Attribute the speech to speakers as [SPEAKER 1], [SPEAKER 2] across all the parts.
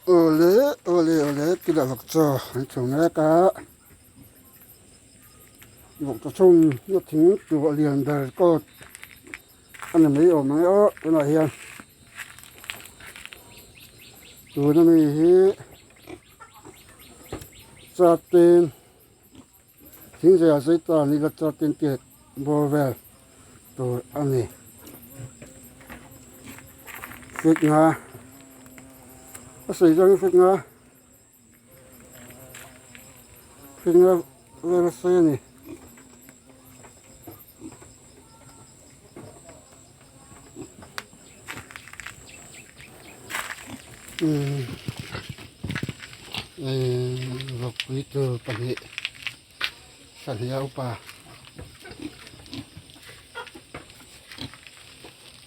[SPEAKER 1] Awle awle awle tila vawk chaw an chhung mek a vawk chaw chhung na thing tur a lian ber kawt a ni mai awm ang e aw tunah hian tuna mi hi chatin thing zai ah zai ta ni ila chatin tiat bawr vel tur a ni feet nga a sawi zawng hi feet nga feet nga vel a sawi a ni. Umm vawkpui tur pahnih sahnih a upa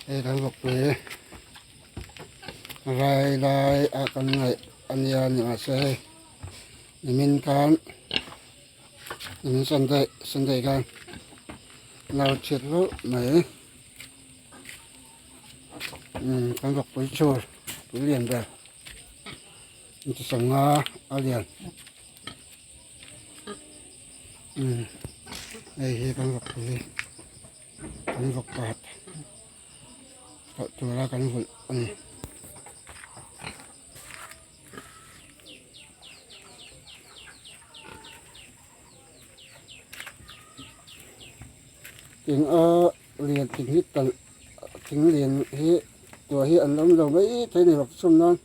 [SPEAKER 1] hei kan vawkpui rai lai a kan ngaih a nia ni mahse hei nimin khan nimin sunday sunday khan nau chhiat hlauh mai. Umm kan vawkpui chhur pui lian ber inti sanga a lian umm hei hi kan vawkpui kan vawk pakhat tawlh tura kan vulh a ni. Thing a lian thing hi talh thing lian hi tuah hi an awm lo mai thei a ni vawk chhum nan.